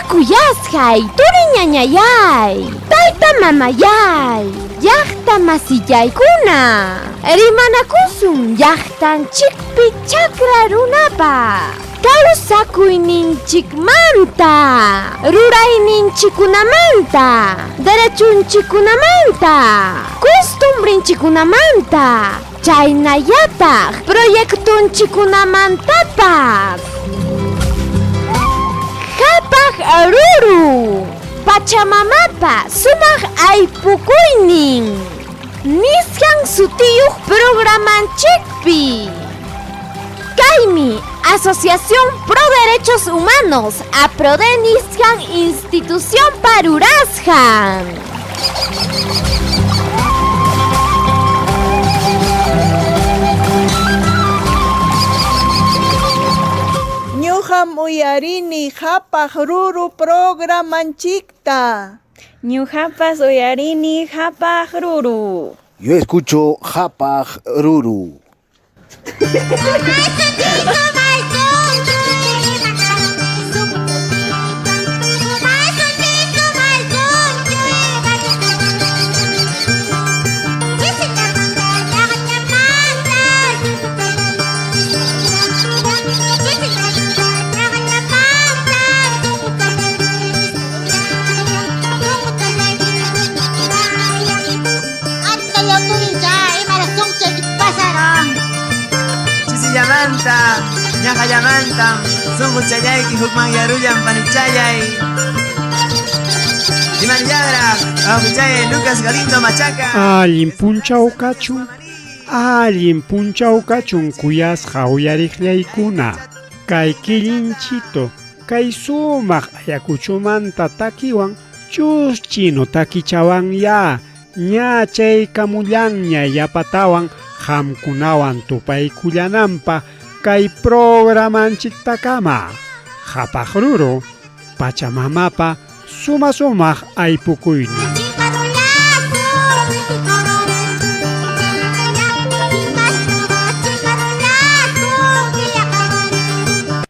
Kuyasqay turi ñañayay, tayta mamayay, llaqta masillaykuna, rimanakusun llaqtanchikpi chakra runapa kawsakuyninchikmanta, rurayninchikkunamanta, derechunchikkunamanta, costumbrinchikkunamanta, chaynallataq proyectonchikkunamantapas. Qhapaq ruru, Pachamamapa sumaq aypukuynin nisqan sutiyuq programanchikpi. Kaymi Asociación Pro Derechos Humanos APRODE nisqan institucionpa rurasqan. Ñuqam uyarini Qhapaq Ruru programanchikta. Ñuqapas uyarini Qhapaq Ruru. Yo escucho Qhapaq Ruru. Chisillamanta, ñaqallamanta, sunquchallayki hukmanyarullan panichallay. Imanillanraq, wawqichallay Lucas Galindo Machaca. Allin punchaw kachun, allin punchaw kachun kuyasqa uyariqllaykuna. Kay killinchito, kay sumaq Ayacuchomanta takiwan chuschino takichawanyá. Ña chaykamullanña yapatawan qamkunawan tupaykullananpaq kay programanchiktakama. Qhapaq ruru, Pachamamapa suma sumaq aypukuynin.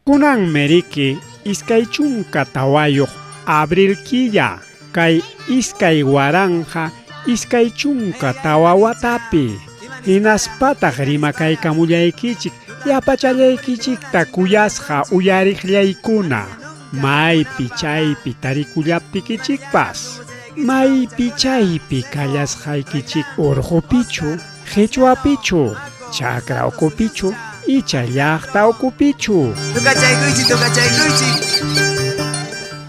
Kunanmi riki 24 abril killa kay 2024 watapi. Hinaspataq rimakaykamullaykichik yapachallaykichikta kuyasqa uyariqllaykuna, maypi chaypi tarikullaptikichikpas, maypi chaypi kallasqaykichik urqupichu, qhichwapichu, chakra ukupichu, icha llaqta ukupichu. Tukachaykuychik, tukachaykuychik.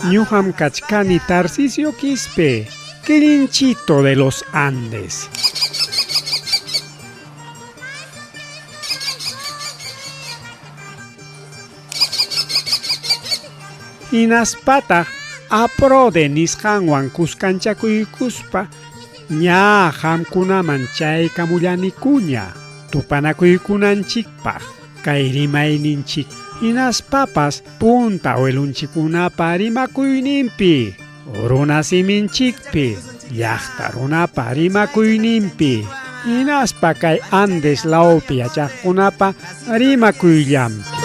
Ñuqam kachkani Tarcisio Quispe, Quilinchito de los Andes. Hinaspataq APRODE nisqanwan kuskanchakuykuspa ña qamkunaman chaykamullanikuña tupanakuykunanchikpaq kay rimayninchik hinaspapas punta awelunchikkunapa rimakuyninpi, runasiminchikpi, llaqta runapa rimakuyninpi, hinaspa kay Andes lawpi yachaqkunapa rimakuyllanpi.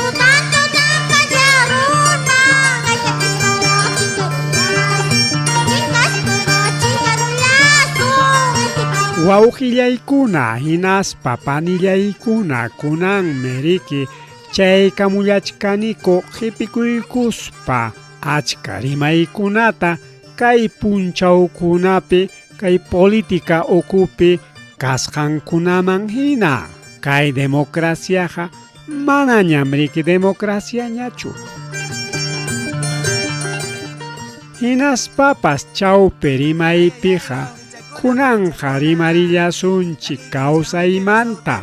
Wawqillaykuna hinaspa panillaykuna kunanmi riki chaykamullachkaniku qhipikuykuspa achka rimaykunata kay punchawkunapi kay política ukupi kasqankunaman hina. Kay democraciaqa manañam riki democraciañachu. Hinaspapas chawpi rimaypiqa kunanqa rimarillasunchik kawsaymanta,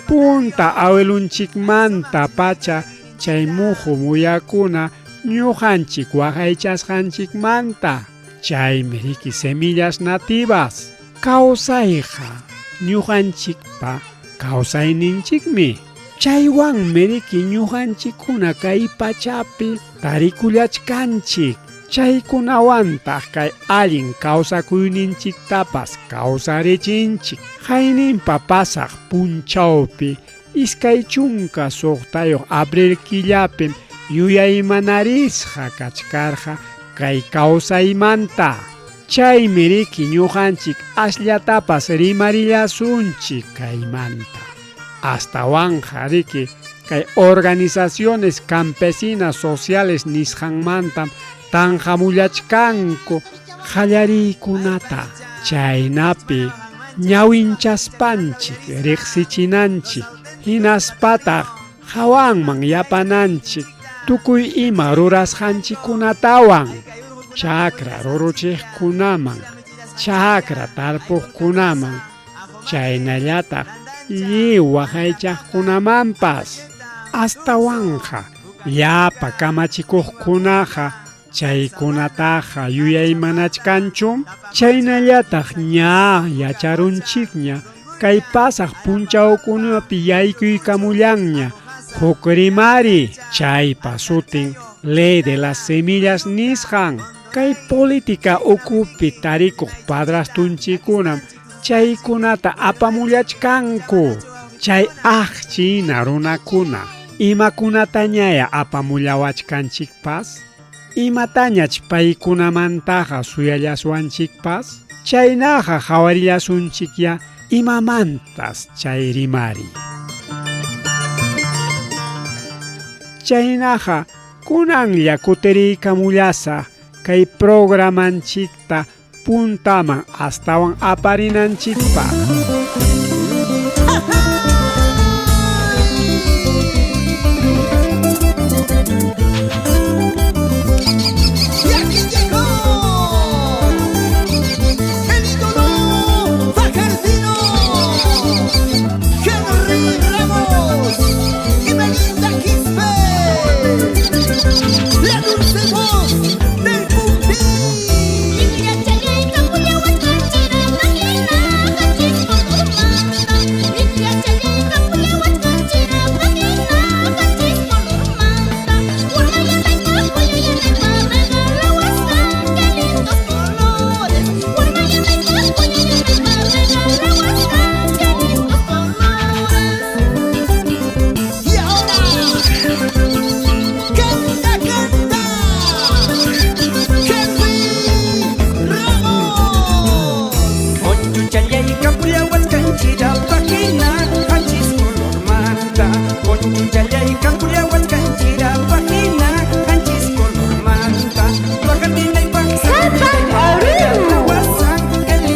punta awelunchikmanta pacha chay muhu muyakuna ñuqanchik waqaychasqanchikmanta, chaymi riki semillas nativas. Kawsayqa ñuqanchikpa kawsayninchikmi, chaywanmi riki ñuqanchikkuna kay pachapi tarikullachkanchik, chaykunawantaq kay allin kawsakuyninchiktapas kawsarichinchik. Qayninpa pasaq punchawpi 26 abril killapim yuyaymanarisqa kachkarqa kay kawsaymanta. Chaymi riki ñuqanchik asllatapas rimarillasunchik kaymanta. Astawanqa riki kay organizaciones campesinas sociales nisqanmantam tanqamullachkanku qallariykunata, chaynapi ñawinchaspanchik riqsichinanchik, hinaspataq hawanman yapananchik tukuy ima rurasqanchikkunatawan, chakra ruruchiqkunaman, chakra tarpuqkunaman, chaynallataq lliw waqaychaqkunamanpas. Astawanqa llapa kamachikuqkunaqa chaykunataqa yuyaymanachkanchum? Chaynallataq ña yacharunchikña kay pasaq punchawkunapi yaykuykamullanña huk rimari, chaypa sutin Ley de las Semillas nisqan. Kay política ukupi tarikuq padrastunchikkunam chaykunata apamullachkanku. Chay aqchina runakuna imakunatañaya apamullawachkanchikpas? Imatañach paykunamantaqa suyallaswanchikpas? Chaynaqa qhawarillasunchikya imamantas chay rimari. Chaynaqa kunanlla kutiriykamullasaq kay programanchikta puntaman astawan aparinanchikpaq. Y aquí llegó el ídolo Fajardino, Henry Ramos y Belinda Quispe, la dulce voz del Pumpín. Y ahora, canta, canta, Henry Ramos. Ponchuchallay kapullawachkanchira pahina qanchis colormanta. Ponchuchallay kapullawachkanchira pahina qanchis colormanta. Pajatinaypaq Qhapaq ruru.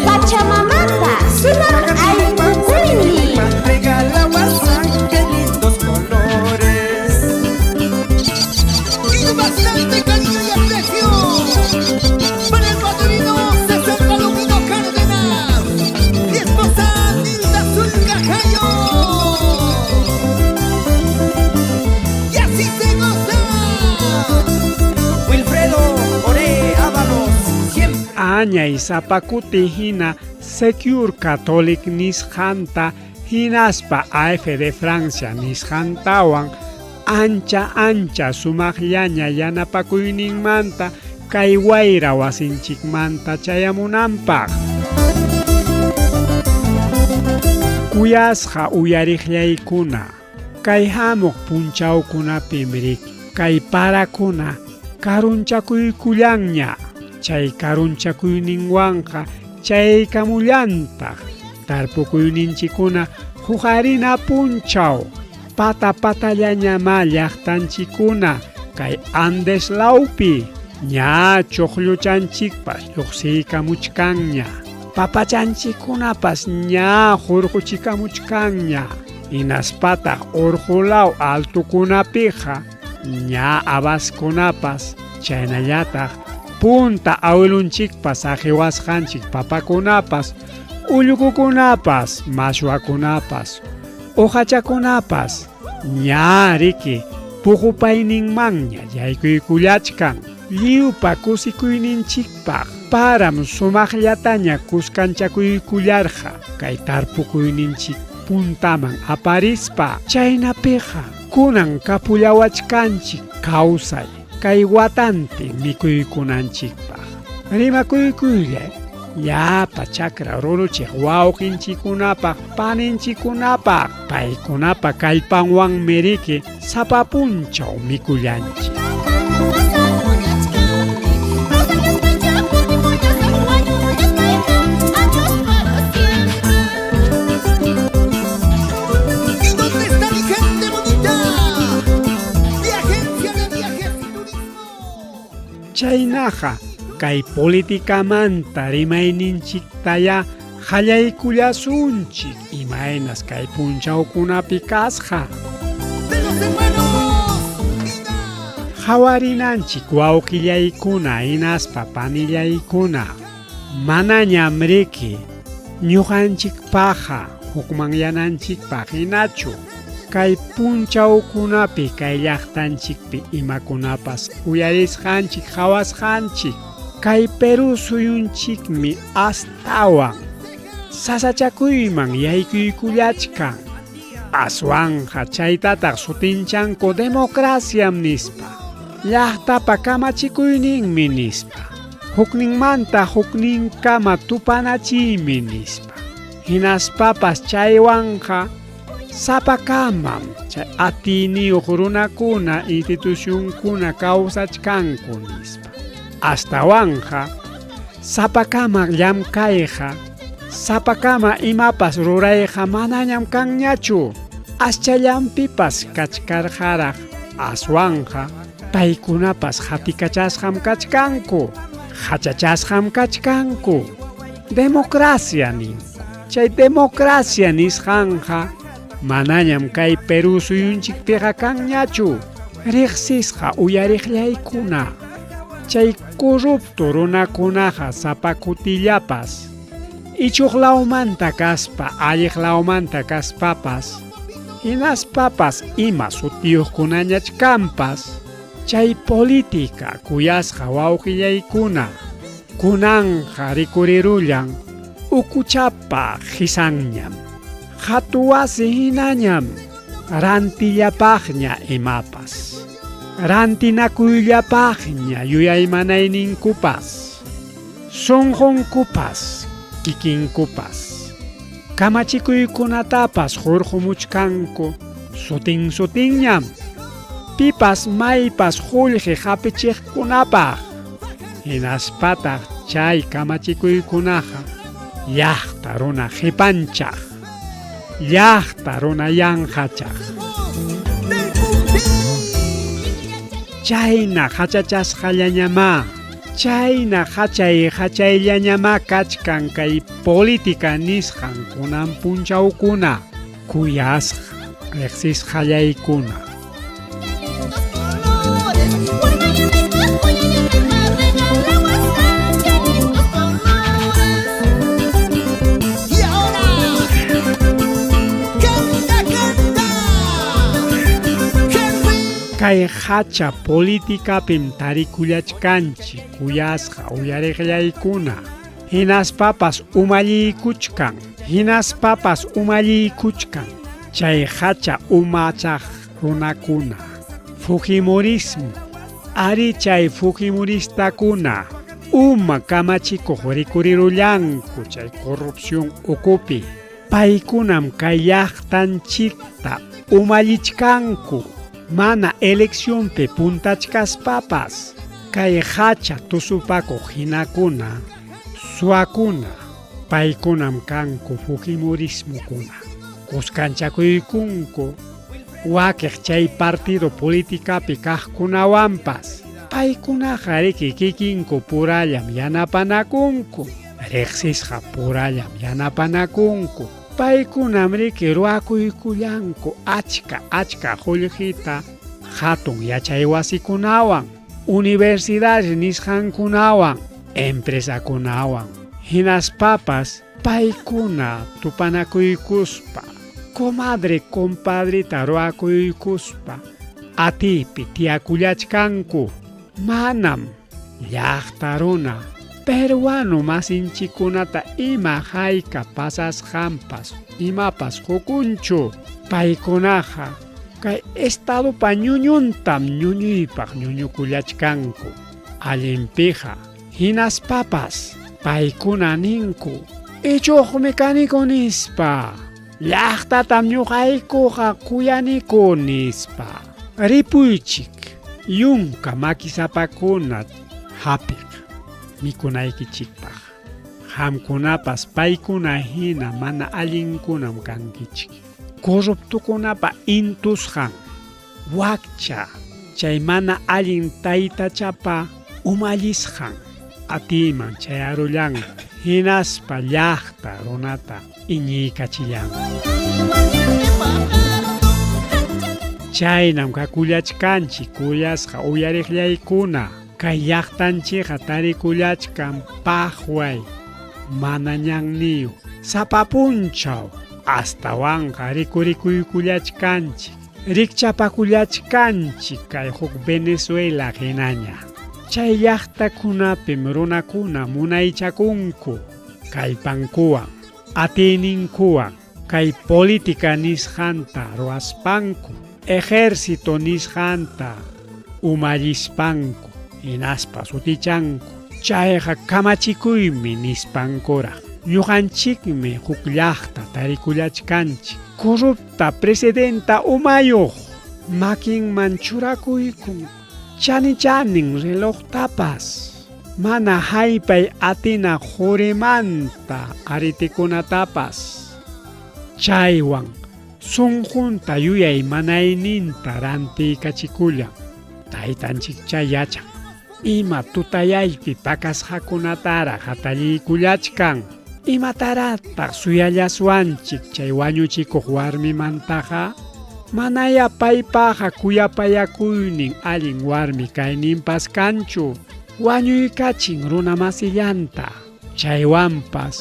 Pachamamapa sumaq aypukuynin. Regalawasan qué lindos colores. Y bastante cariño y aprecio para el padrino César Palomino Cárdenas y esposa Nilda Zulcajayo. Y así se goza. Wilfredo Ore Ábalos, siempre. Añay sapakuti hina Secure Catholic nisqanta hinaspa AF de Francia nisqantawan ancha ancha sumaqllaña yanapakuyninmanta kay wayra wasinchikmanta chayamunanpaq. Kuyasqa uyariqllaykuna, kay hamuq punchawkunapim riki kay parakuna karunchakuykullanña, chay karunchakuyninwanqa chaykamullantaq tarpukuyninchikkuna huqarina punchaw, pata patallañamá llaqtanchikkuna kay Andes lawpi, ña chuqlluchanchikpas lluqsiykamuchkanña, papachanchikkunapas ña hurquchikamuchkanña, hinaspataq urqulaw altukunapiqa ña habaskunapas chaynallataq punta awilunchikpas saqiwasqanchik papakunapas, ullukukunapas, mashwakunapas, uqachakunapas ña riki puqupayninmanña yaykuykullachkan. Lliwpa kusikuyninchikpaq param sumaqllataña kuskanchakuykullarqa kay tarpukuyninchik puntaman aparispa. Chaynapiqa kunan kapullawachkanchik kawsay kay watantin mikuykunanchikpaq. Rimakuykullay llapa chakra ruruchiq wawqinchikkunapaq paninchikkunapaq, paykunapa kallpanwanmi riki sapa punchaw mikullanchik. Chaynaqa kay politikamanta rimayninchiktayá qallaykullasunchik imaynas kay punchawkunapi kasqa. De los hermanos Ida. Qawarinanchik wawqillaykuna hinaspa panillaykuna, manañam riki ñuqanchikpaqqa hukmanyananchikpaq hinachu. Kay punchawkunapi kay llaqtanchikpi imakunapas uyarisqanchik qawasqanchik, kay Perú suyunchikmi astawan sasachakuyman yaykuykullachkan. Aswanqa chaytataq sutinchanku democraciam nispa, llaqtapa kamachikuyninmi nispa, hukninmanta hukninkama tupanachiymi nispa. Hinaspapas chaywanqa sapakamam chay atiyniyuq runakuna institucionkuna kawsachkanku nispa. Astawanqa sapakama llamkayqa, sapakama imapas rurayqa manañam kanñachu, aschallanpipas kachkarqaraq, aswanqa paykunapas qatikachasqam kachkanku, qachachasqam kachkanku. Democracia ninku. Chay democracia nisqanqa manañam kay Perú suyunchikpiqa kanñachu. Riqsisqa uyariqllaykuna. Chay corrupto runakunaqa sapa kutillapas ichuq lawmanta kaspa, alliq lawmanta kaspapas, hinaspapas ima sutiyuqkunañach kanpas, chay política kuyasqa wawqillaykuna kunanqa rikurirullan ukuchapa qisanñam, hatu wasi hinañam, rantillapaqña imapas, rantinakuyllapaqña yuyaymanayninkupas, sunqunkupas, kikinkupas, kamachikuykunatapas hurqumuchkanku sutin sutinñam, pipas maypas qullqi hapichiqkunapaq, hinaspataq chay kamachikuykunaqa llaqta runa qipanchaq, llaqta runa yanqachaq. Chayna qachachasqallañamá, chayna qachay qachayllañamá kachkan kay política nisqan kunan punchawkuna, kuyasqa riqsisqallaykuna. Y ahora, canta, canta. Henry. Kay hacha politikapim tarikullachkanchik kuyasqa uyariqllaykuna, hinaspapas umalliykuchkan, hinaspapas umalliykuchkan chay hacha umachaq runakuna. Fujimorismo, ari chay fujimoristakuna uma kamachikuq rikurirullanku chay corrupción ukupi. Paykunam kay llaqtanchikta umallichkanku, mana eleccionpi puntachkaspapas. Kay hacha tusupakuq hinakuna, suwakuna, paykunam kanku fujimorismokuna. Kuskanchakuykunku wakiq chay partido politicapi kaqkunawanpas. Paykunaqa riki kikinku purallam yanapanakunku, riqsisqa purallam yanapanakunku. Paykunam riki ruwakuykullanku achka achka qullqita hatun yachaywasikunawan, universidades nisqankunawan, empresakunawan. Hinaspapas paykuna tupanakuykuspa, comadre compadreta ruwakuykuspa, atiypi tiyakullachkanku. Manam llaqta runa peruano masinchikunata ima hayka pasasqanpas imapas qukunchu. Paykunaqa kay estadopa ñuñuntam ñuñuypaq ñuñukullachkanku. Allinpiqa hinaspapas paykuna ninku ichuqmi kaniku nispa, llaqtatam ñuqaykuqa kuyaniku nispa. Ripuychik yunka makisapakuna hapiq mikunaykichikpaq. Qamkunapas paykuna hina mana allinkunam kankichik. Corruptokunapa intusqan wakcha chay mana allin taytachapa Umallisqan atiyman chayarullanku hinaspa llaqta runata iñiykachillanku. Chaynam kakullachkanchik kuyasqa uyariqllaykuna. Kay llaqtanchikqa tarikullachkan paqway mana ñanniyuq sapa punchaw astawanqa rikurikuykullachkanchik rikchapakullachkanchik kay huk Venezuela hinaña. Chay llaqtakunapim runakuna munaychakunku kallpankuwan, atiyninkuwan kay política nisqanta ruwaspanku, ejército nisqanta umallispanku hinaspa sutichanku. Chayqa kamachikuymi nispankuraq. Ñuqanchikmi huk llaqta tarikullachkanchik. Corrupta presidenta umayuq makinman churakuykun chani chanin relojtapas. Mana haypay atina qurimanta aritikunatapas. Chaywan sunqunta yuyay manayninta rantiykachikullan. Taytanchikchá yachan. Ima tutayaypi pakasqakunataraq hatalliykullachkan. Imatarataq suyallaswanchik chay wañuchikuq warmimantaqa? Manaya paypaqa kuyapayakuynin allin warmi kayninpas kanchu. Wañuykachin runamasillanta. Chaywanpas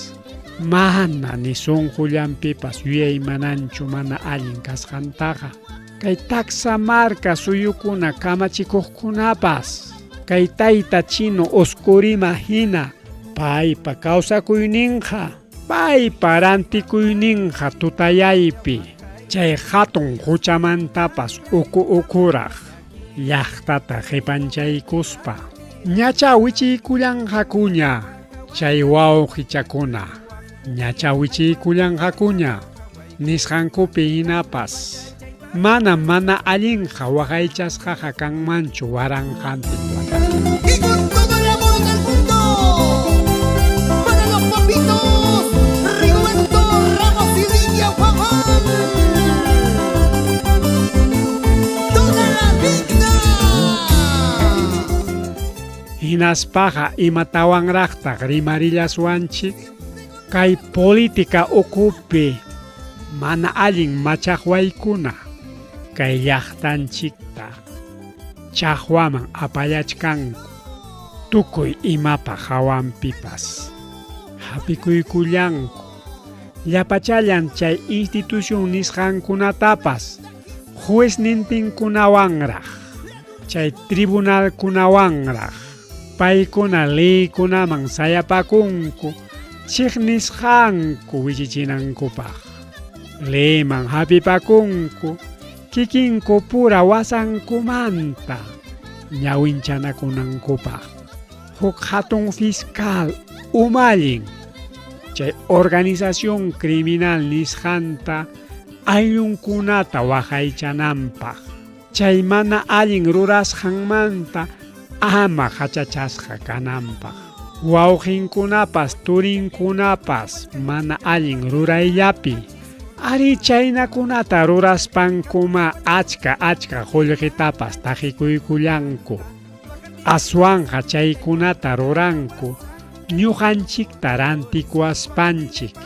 mana ni sunqullanpipas yuyaymananchu mana allin kasqantaqa. Kay taksa marka suyukuna kamachikuqkunapas kay tayta chino Oscorima hina paypa kawsakuyninqa, paypa rantikuyninqa tutayaypi chay hatun huchamantapas uku ukuraq llaqtata qipanchaykuspa ñacha wichiykullanqakuña chay wawqichakuna ñacha wichiykullanqakuña nisqankupi hinapas mana mana allinqa waqaychasqaqa kanmanchu waranqantin watapi. Y con todo el amor del mundo, para los papitos, Rigoberto Ramos y Lidia Guamán. Toda la digna. Hinaspaqa imatawanraqtaq rimarillaswanchik kay política ukupi mana allin machaqwaykuna kay llaqtanchikta chaqwaman apallachkanku tukuy imapa hawanpipas hapikuykullanku llapachallan chay institución nisqankunatapas jueznintinkunawanraq chay tribunalkunawanraq paykuna leykunaman sayapakunku chiqnisqanku wichichinankupaq leyman hapipakunku kikinku pura wasankumanta ñawinchanakunankupaq huk hatun fiscal umallin chay organización criminal nisqanta ayllunkunata waqaychananpaq chay mana allin rurasqanmanta ama hachachasqa kananpaq. Wawqinkunapas turinkunapas mana allin rurayllapi ari chaynakunata ruraspankuma achka achka qullqitapas taqikuykullanku. Aswanqa chaykunata ruranku ñuqanchikta rantikuwaspanchik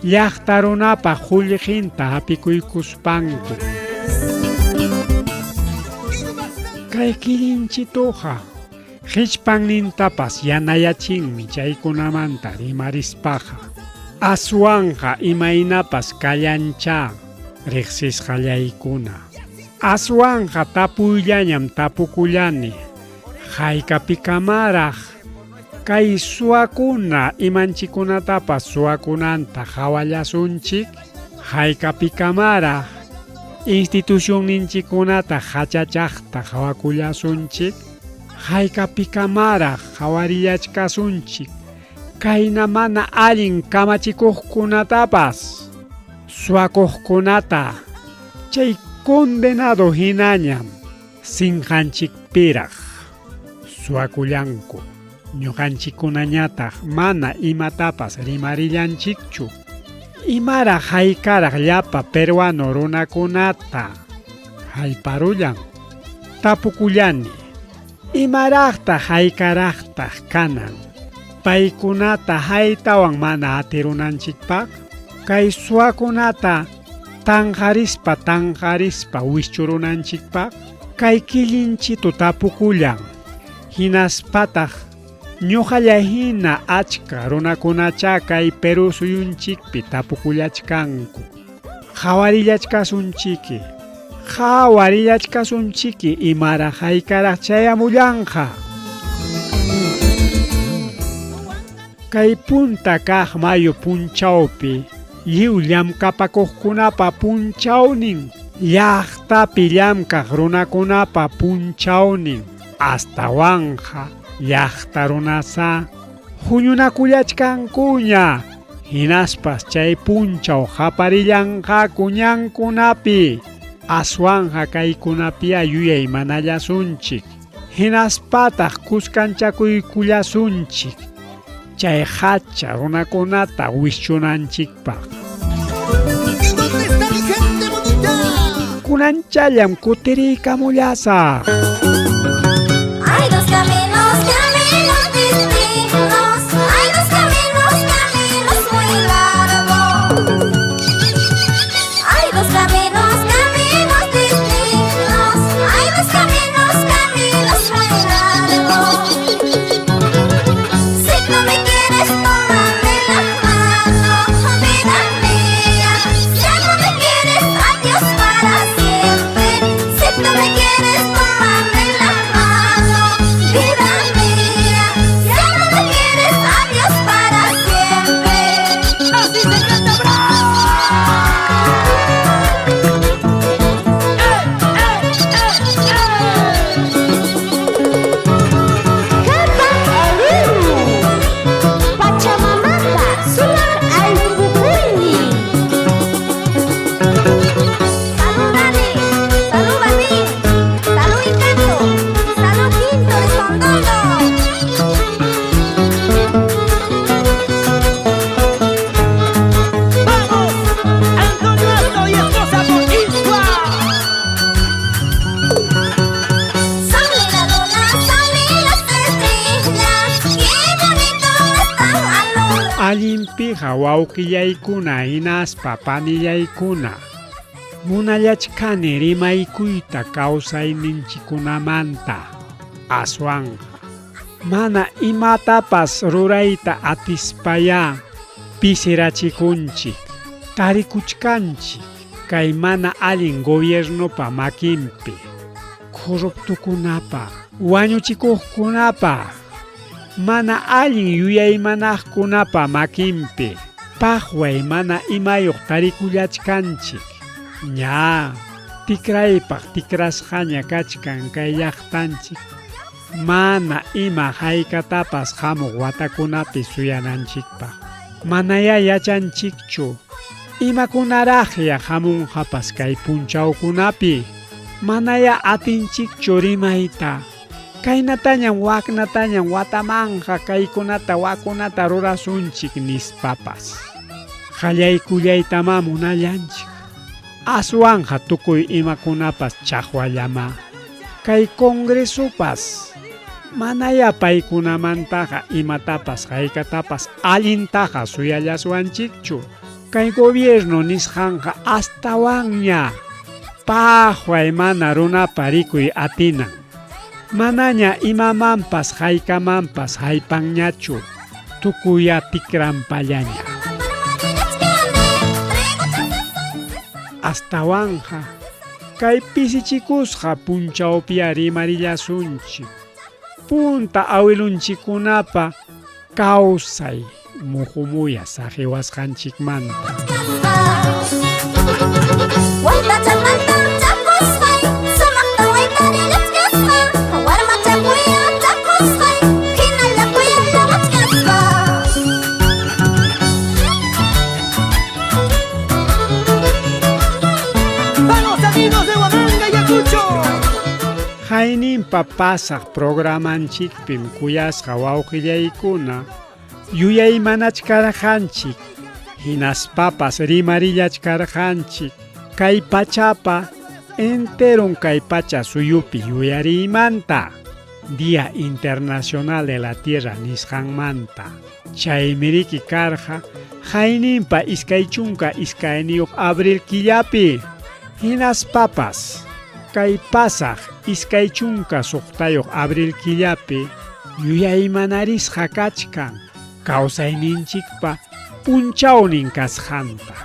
llaqta runapa qullqinta hapikuykuspanku. Kay killinchituqa qichpannintapas yanayachinmi chaykunamanta rimarispaqa. Aswanqa imaynapas kallanchá riqsisqallaykuna. Aswanqa tapuyllañam tapukullani haykapikamaraq kay suwakuna imanchikunatapas suwakunanta hawallasunchik, haykapikamaraq institucionninchikkunata hachachaqta hawakullasunchik, haykapikamaraq hawarillachkasunchik kayna mana allin kamachikuqkunatapas suwakuqkunata chay condenado hinañam sinqanchikpiraq suwakullanku. Ñuqanchikkunañataq mana imatapas rimarillanchikchu. Imaraq haykaraq llapa peruano runakunata hayparullan. Tapukullani. Imaraqtaq haykaraqtaq kanan paykunata haytawan mana atirunanchikpaq? Kay suwakunata tanqarispa tanqarispa wischurunanchikpaq? Kay killinchitu tapukullan, hinaspataq ñuqalla hina achka runakunachá kay Perú suyunchikpi tapukullachkanku. Qhawarillachkasunchiki, qhawarillachkasunchiki imaraq haykaraq chayamullanqa. Kay punta kaq mayo punchawpi lliw llamkapakuqkunapa punchawnin, llaqtapi llamkaq runakunapa punchawnin, astawanqa llaqta runasá huñunakullachkankuña, hinaspas chay punchaw qaparillanqaku ñankunapi, aswanqa kaykunapiyá yuyaymanallasunchik. Hinaspataq kuskanchakuykullasunchik chay hacha runakunata wischunanchikpaq. ¿Y dónde está mi gente bonita? Kunanchallam kutiriykamullasaq. Hay dos caminos, caminos distintos. Hay dos caminos, caminos muy largos. Hay dos caminos, caminos distintos. Hay dos caminos, caminos muy largos. Si tú me quieres, tómame la mano, vida mía. Si no me quieres, adiós para siempre. Si tú me quieres, tómame la mano, vida mía. Si no me quieres, adiós para siempre. ¡Así se canta bravo! ¡Eh, eh, eh, eh! Qhapaq Ruru, Pachamamapa sumaq ayllukuynin. Salud Dani, salud Martín, salud Encanto, salud Quinto de Sondondo. ¡Vamos! Antonio Asto y esposa por Isla. Sale la luna, salen las estrellas, qué bonito están alumbrando. Allinpiqa wawqillaykuna hinaspa panillaykuna, munallachkani rimaykuyta kawsayninchikkunamanta, aswanqa mana imatapas rurayta atispayá pisirachikunchik, tarikuchkanchik kay mana allin gobiernopa makinpi, corruptokunapa, wañuchikuqkunapa, mana allin yuyaymanaqkunapa makinpi, paqway mana imayuq tarikullachkanchik. Ña, tikraypaq tikrasqaña kachkan kay llaqtanchik, mana ima haykatapas hamuq watakunapi suyananchikpaq. Manayá yachanchikchu imakunaraqya hamunqapas kay punchawkunapi, manayá atinchikchu rimayta. Kaynatañam waknatañam watamanqa kaykunata wakunata rurasunchik nispapas. Qallaykullaytamá munallanchik. Aswanqa tukuy imakunapas chaqwallamá. Kay congresopas manayá paykunamantaqa imatapas haykatapas allintaqa suyallasuwanchikchu. Kay gobierno nisqanqa astawanña paqway mana runapa rikuy atinan. Manaña imamanpas haykamanpas haypanñachu, tukuyá tikrampallaña. Astawanqa kay pisichikusqa punchawpiya rimarillasunchik. Punta awilunchikkunapa kawsay muhumuya saqiwasqanchikmanta. ¡Vamos amigos de Huamanga y Ayacucho! Hayninpa pasaq programanchikpim kuyasqa wawqillaykuna yuyaymanachkarqanchik, hinaspapas rimarillachkarqanchik kay pachapa enteron kay pacha suyupi yuyariymanta. Día Internacional de la Tierra nisqanmanta. Chaymiriki karqa hayninpa 22 abril killapi. Hinaspapas kay pasaq 26 abril killapi yuyaymanarisqa kachkan kawsayninchikpa punchawnin kasqanta.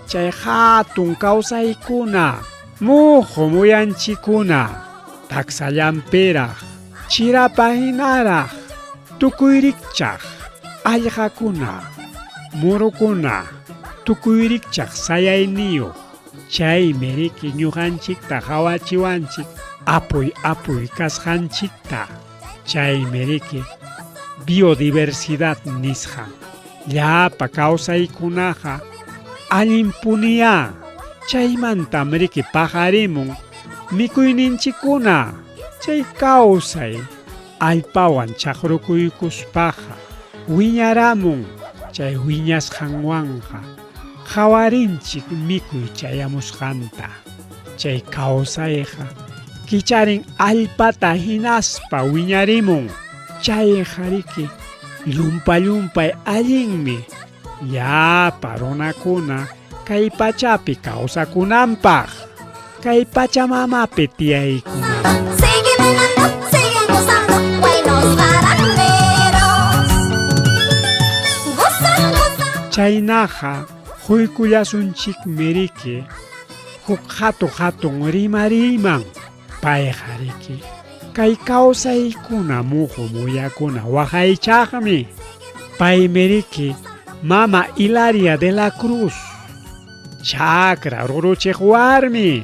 Chay hatun kawsaykuna, muhu muyanchikkuna, taksallanpiraq, chirapa hinaraq, tukuy rikchaq allqakuna, murukuna, tukuy rikchaq sayayniyuq. Chaymi riki ñuqanchikta qawachiwanchik apuy apuy kasqanchikta. Chaymi riki biodiversidad nisqan. Llapa kawsaykunaqa allinpuniyá. Chaymantam riki paqarimun mikuyninchikkuna. Chay kawsay allpawan chaqrukuykuspaqa wiñaramun. Chay wiñasqanwanqa qawarinchik mikuy chayamusqanta. Chay kawsayqa kicharin allpata hinaspa wiñarimun. Chayqa riki llumpa llumpay allinmi llapa runakuna kay pachapi kawsakunanpaq, kay pachamamapi tiyaykunanpaq. Sigue bailando, sigue gozando, buenos baranderos. Goza, goza. Chaynaqa huykullasunchikmi riki huk hatu hatun rimariyman. Payqa riki kay kawsaykuna muhu muyakuna waqaychaqmi. Paymi riki mama Hilaria de la Cruz, chakra ruruchiq warmi.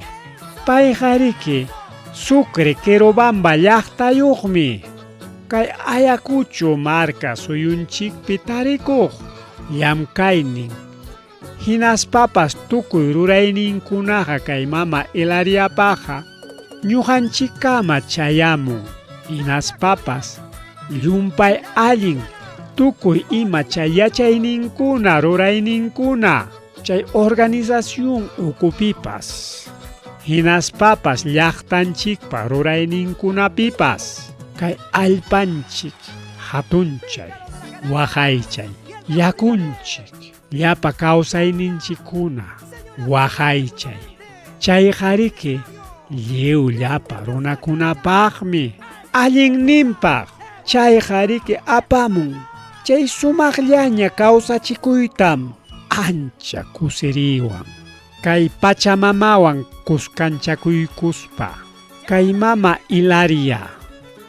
Payqa riki Sucre Querobamba llaqtayuqmi. Kay Ayacucho marka suyunchikpi tarikuq llamkaynin. Hinaspapas tukuy rurayninkunaqa kay mama Hilariapaqa ñuqanchikkama chayamun. Hinaspapas llumpay allin tukuy ima chay yachayninkuna rurayninkuna chay organización ukupipas. Hinaspapas llaqtanchikpa rurayninkunapipas kay allpanchik hatunchay, waqaychay, yakunchik, llapa kawsayninchikkuna waqaychay. Chayqa riki lliw llapa runakunapaqmi allinninpaq. Chayqa riki apamun chay sumaqllaña kawsachikuytam ancha kusiriywan. Kay pachamamawan kuskanchakuykuspa kay mama Hilaria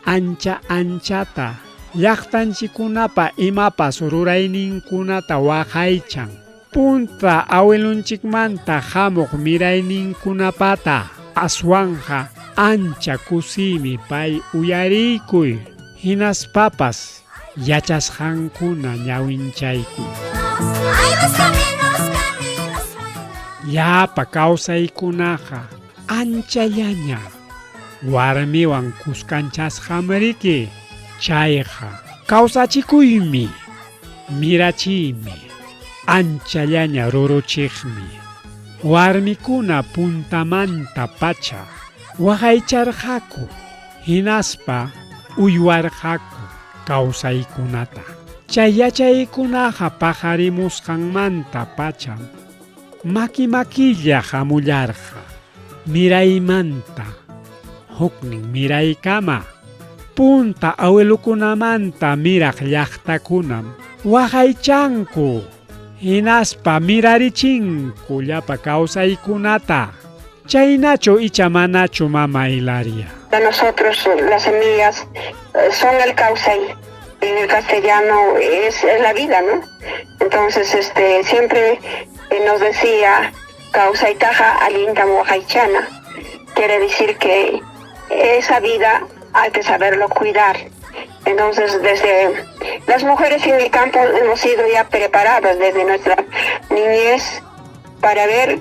ancha anchata llaqtanchikkunapa imapas rurayninkunata waqaychan. Punta awilunchikmanta hamuq mirayninkunapata aswanqa ancha kusiymi pay uyariykuy, hinaspapas yachasqankuna ñawinchaykuy. Ay, los caminos, caminos buenos. Llapa kawsaykunaqa anchallaña warmiwan kuskanchasqam riki. Chayqa kawsachikuymi, mirachiymi, anchallaña ruruchiqmi. Warmikuna puntamanta pacha waqaycharqaku hinaspa uywarqaku kawsaykunata. Chay yachaykunaqa paqarimusqanmanta pacham maki makilla hamullarqa miraymanta huknin miraykama. Punta awilukunamanta miraq llaqtakunam waqaychanku hinaspa mirarichinku llapa kawsaykunata. Chaynachu icha manachu mama Hilaria? Para nosotros las semillas son el kawsay. En el castellano es la vida, ¿no? Entonces, siempre nos decía kawsaytaqa allintam waqaychana. Quiere decir que esa vida hay que saberlo cuidar. Entonces, desde las mujeres en el campo hemos sido ya preparadas desde nuestra niñez para ver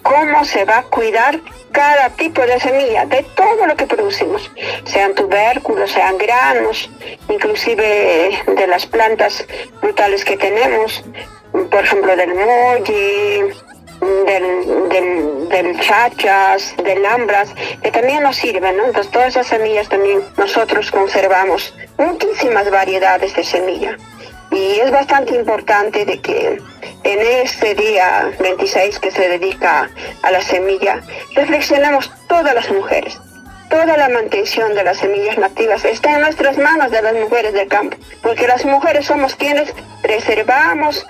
cómo se va a cuidar cada tipo de semilla, de todo lo que producimos, sean tubérculos, sean granos, inclusive de las plantas frutales que tenemos, por ejemplo del molle, del chachas, del ambras, que también nos sirven, ¿no? Entonces todas esas semillas también nosotros conservamos muchísimas variedades de semilla. Y es bastante importante de que en este día 26 que se dedica a la semilla, reflexionemos todas las mujeres. Toda la mantención de las semillas nativas está en nuestras manos de las mujeres del campo, porque las mujeres somos quienes preservamos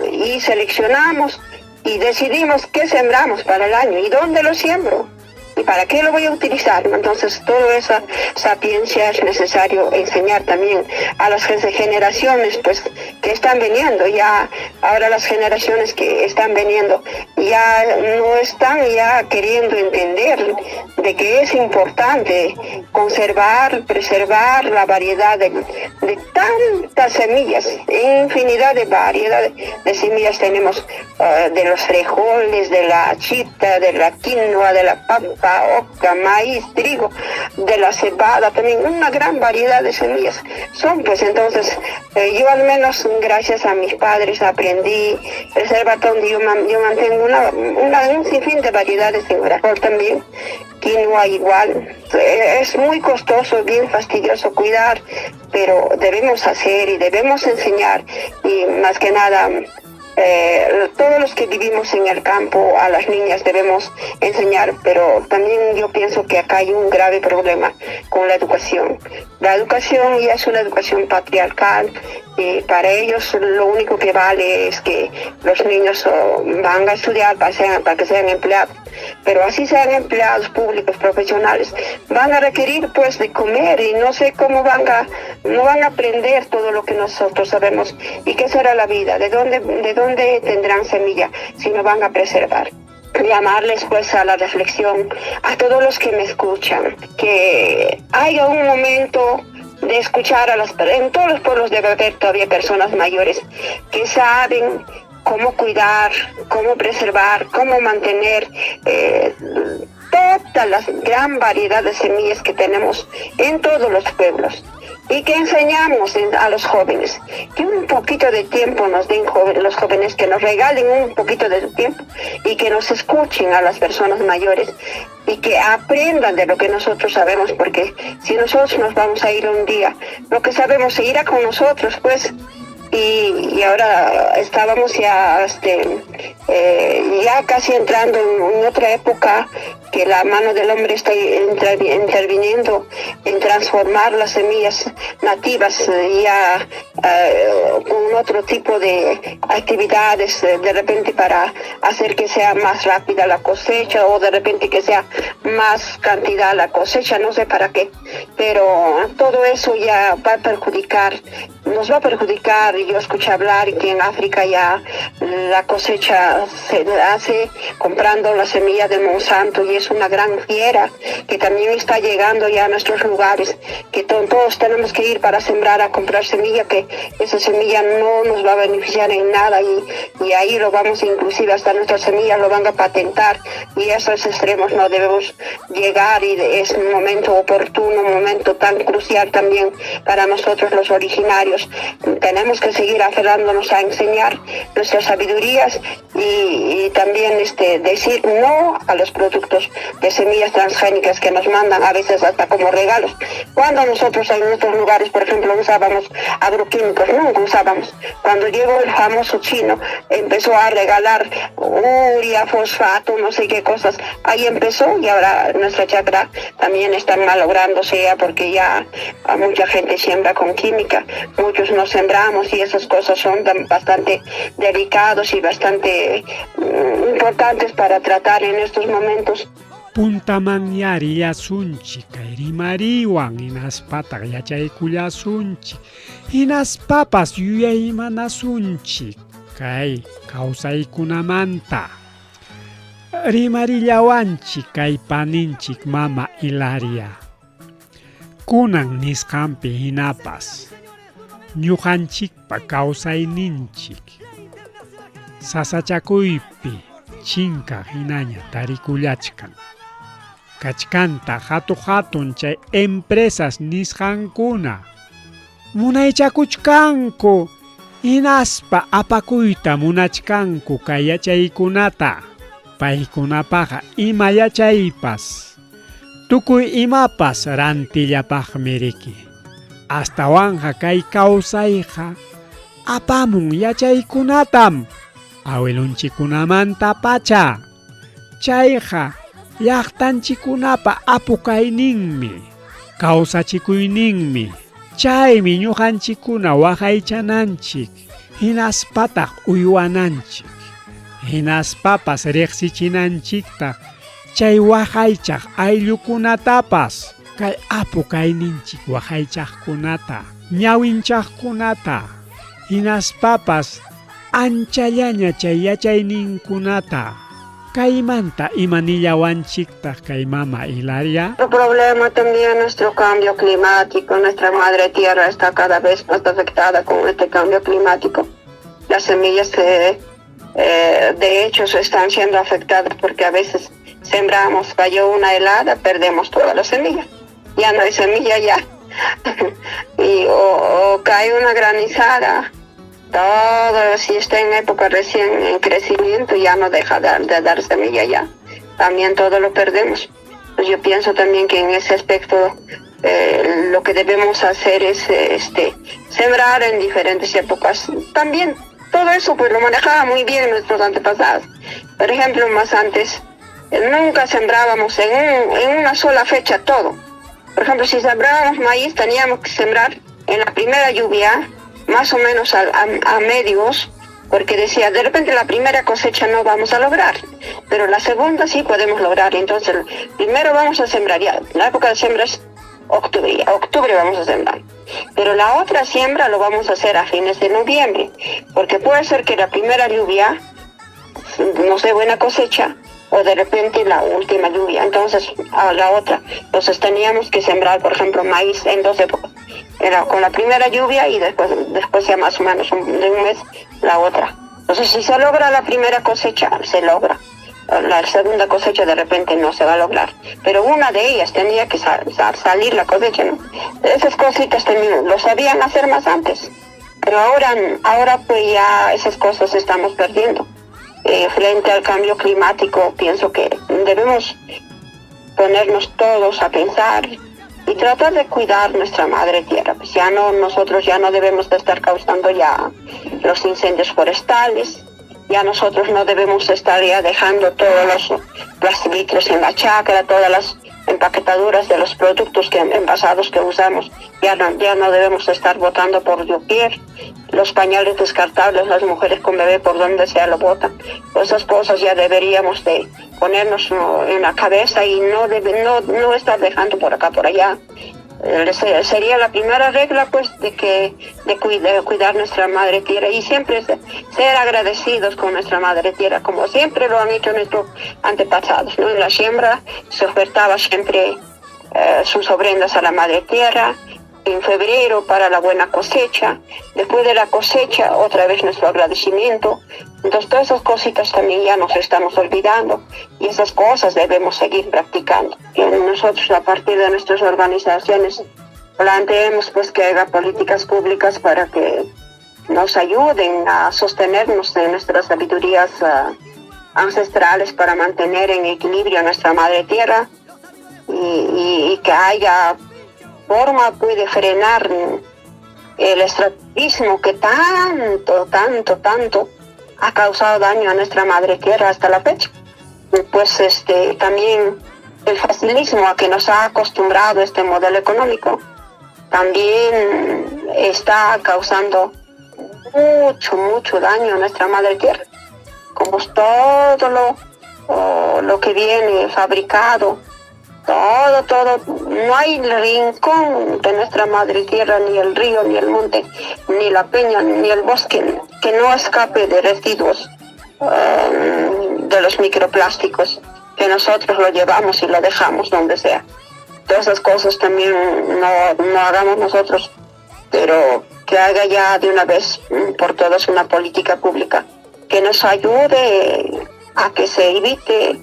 y seleccionamos y decidimos qué sembramos para el año y dónde lo siembro y para qué lo voy a utilizar. Entonces, toda esa sapiencia es necesario enseñar también a las generaciones pues, que están viniendo. Ya ahora las generaciones que están viniendo ya no están ya queriendo entender de que es importante conservar, preservar la variedad de tantas semillas, infinidad de variedades de semillas tenemos, de los frijoles, de la chita, de la quinoa, de la papa, oca, maíz, trigo, de la cebada, también una gran variedad de semillas son, pues entonces yo al menos gracias a mis padres aprendí preservar donde yo mantengo un sinfín de variedades en frijol también, quinoa igual. Es muy costoso, bien fastidioso cuidar, pero debemos hacer y debemos enseñar, y más que nada todos los que vivimos en el campo, a las niñas debemos enseñar, pero también yo pienso que acá hay un grave problema con la educación. La educación ya es una educación patriarcal, y para ellos lo único que vale es que los niños van a estudiar para que sean empleados, pero así sean empleados públicos, profesionales, van a requerir pues de comer, y no sé cómo no van a aprender todo lo que nosotros sabemos. ¿Y qué será la vida? ¿De dónde tendrán semilla si no van a preservar? Llamarles pues a la reflexión a todos los que me escuchan, que haya un momento de escuchar a las en todos los pueblos debe haber todavía personas mayores que saben cómo cuidar, cómo preservar, cómo mantener toda la gran variedad de semillas que tenemos en todos los pueblos, y que enseñamos a los jóvenes, que un poquito de tiempo nos den los jóvenes, que nos regalen un poquito de su tiempo y que nos escuchen a las personas mayores y que aprendan de lo que nosotros sabemos, porque si nosotros nos vamos a ir un día, lo que sabemos se irá con nosotros, pues. Y ahora estábamos ya, ya casi entrando en otra época que la mano del hombre está interviniendo en transformar las semillas nativas ya con otro tipo de actividades, de repente para hacer que sea más rápida la cosecha, o de repente que sea más cantidad la cosecha, no sé para qué, pero todo eso ya va a perjudicar, nos va a perjudicar. Yo escuché hablar que en África ya la cosecha se hace comprando la semilla de Monsanto, y es una gran fiera que también está llegando ya a nuestros lugares, que todos tenemos que ir para sembrar a comprar semilla, que esa semilla no nos va a beneficiar en nada, y ahí lo vamos, inclusive hasta nuestra semilla lo van a patentar, y a esos extremos no debemos llegar, y es un momento oportuno, un momento tan crucial también para nosotros los originarios. Tenemos que seguir aferrándonos a enseñar nuestras sabidurías y también decir no a los productos de semillas transgénicas que nos mandan a veces hasta como regalos. Cuando nosotros en otros lugares, por ejemplo, usábamos agroquímicos, nunca usábamos. Cuando llegó el famoso chino, empezó a regalar urea, fosfato, no sé qué cosas. Ahí empezó, y ahora nuestra chacra también está malográndose ya, porque ya mucha gente siembra con química, muchos no sembramos, y esas cosas son bastante delicados y bastante importantes para tratar en estos momentos. Puntaman yarillasunchik, kay rimariwan hinaspataq yachaykullasunchik, hinaspapas yuyaymanasunchik kay kawsaykunamanta. Rimarillawanchik kay paninchik mama Hilaria. Kunan nisqanpi hinapas ñuqanchikpa kawsayninchik sasachakuypi chinka hinaña tarikullachkan. Kachkanta hatu-hatun chay empresas nisqankuna munaychakuchkanku hinaspa apakuyta munachkanku kay yachaykunata. Paykunapaqa ima yachaypas, tukuy imapas rantillapaqmi riki. Astawanqa kay kawsayqa apamun yachaykunatam awilunchikkunamanta pacha. Chayqa llaqtanchikkunapa apu kayninmi, kawsachikuyninmi. Chaymi ñuqanchikkuna waqaychananchik, hinaspataq uywananchik. Hinaspapas riqsichinanchiktaq chay waqaychaq ayllukunatapas, kay apu kayninchik waqaychaqkunata, ñawinchaqkunata, hinaspapas anchallaña chay yachayninkunata. Kaymanta ima nillawanchiktaq kay mama Hilaria? Otro problema también nuestro cambio climático, nuestra madre tierra está cada vez más afectada con este cambio climático. Las semillas eh, eh, de hecho están siendo afectadas porque a veces sembramos, cayó una helada, perdemos toda la semilla. Ya no hay semilla ya. y, o, cae una granizada, todo, si está en época recién en crecimiento, ya no deja de, dar semilla ya. También todo lo perdemos. Pues yo pienso también que en ese aspecto eh, lo que debemos hacer es este sembrar en diferentes épocas. También todo eso pues lo manejaba muy bien nuestros antepasados. Por ejemplo, más antes eh, nunca sembrábamos en, en una sola fecha todo. Por ejemplo, si sembrábamos maíz teníamos que sembrar en la primera lluvia, más o menos a, a, medios, porque decía, de repente la primera cosecha no vamos a lograr, pero la segunda sí podemos lograr. Entonces, primero vamos a sembrar, ya, la época de siembra es octubre, octubre vamos a sembrar. Pero la otra siembra lo vamos a hacer a fines de noviembre, porque puede ser que la primera lluvia no sea buena cosecha o de repente la última lluvia, entonces a la otra. Entonces teníamos que sembrar, por ejemplo, maíz en dos épocas. Era con la primera lluvia y después, después ya más o menos de un mes la otra. Entonces si se logra la primera cosecha, se logra. La segunda cosecha de repente no se va a lograr. Pero una de ellas tenía que salir la cosecha, ¿no? Esas cositas también lo sabían hacer más antes. Pero ahora, ahora pues ya esas cosas estamos perdiendo. Eh, frente al cambio climático, pienso que debemos ponernos todos a pensar y tratar de cuidar nuestra madre tierra. Pues ya no, nosotros ya no debemos de estar causando ya los incendios forestales, ya nosotros no debemos estar ya dejando todos los plastilitos en la chacra, todas las empaquetaduras de los productos que, envasados que usamos, ya no, ya no debemos estar botando por doquier. Los pañales descartables, las mujeres con bebé por donde sea lo botan. Esas cosas ya deberíamos de ponernos en la cabeza y no, debe, no, no estar dejando por acá, por allá. Eh, sería la primera regla pues de que de, cuidar nuestra madre tierra y siempre ser agradecidos con nuestra madre tierra como siempre lo han hecho nuestros antepasados ¿no? en la siembra se ofertaba siempre eh, sus ofrendas a la madre tierra en febrero para la buena cosecha después de la cosecha otra vez nuestro agradecimiento entonces todas esas cositas también ya nos estamos olvidando y esas cosas debemos seguir practicando. Y nosotros a partir de nuestras organizaciones planteemos pues que haga políticas públicas para que nos ayuden a sostenernos en nuestras sabidurías ah, ancestrales para mantener en equilibrio nuestra madre tierra y, que haya forma puede frenar el extractivismo que tanto, tanto, tanto ha causado daño a nuestra madre tierra hasta la fecha. Pues este también el facilismo a que nos ha acostumbrado este modelo económico también está causando mucho, mucho daño a nuestra madre tierra. Como todo lo, lo que viene fabricado, todo, todo, no hay rincón de nuestra madre tierra, ni el río, ni el monte, ni la peña, ni el bosque, que no escape de residuos um, de los microplásticos, que nosotros lo llevamos y lo dejamos donde sea. Todas esas cosas también no, no hagamos nosotros, pero que haga ya de una vez por todas una política pública que nos ayude a que se evite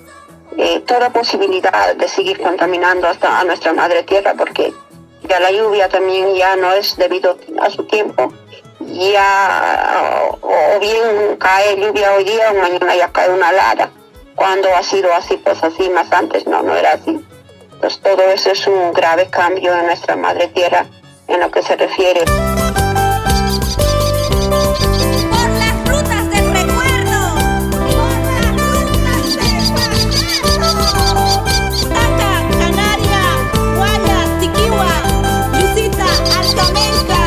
eh, toda posibilidad de seguir contaminando hasta a nuestra madre tierra, porque ya la lluvia también ya no es debido a su tiempo, ya o, bien cae lluvia hoy día o mañana ya cae una helada. Cuando ha sido así, pues así, más antes no, no era así. Entonces todo eso es un grave cambio en nuestra madre tierra en lo que se refiere. Por las rutas del recuerdo, por las rutas del pasado. Taca, Canaria, Guayas, Tiquiwa, Lucita, Alcamenca.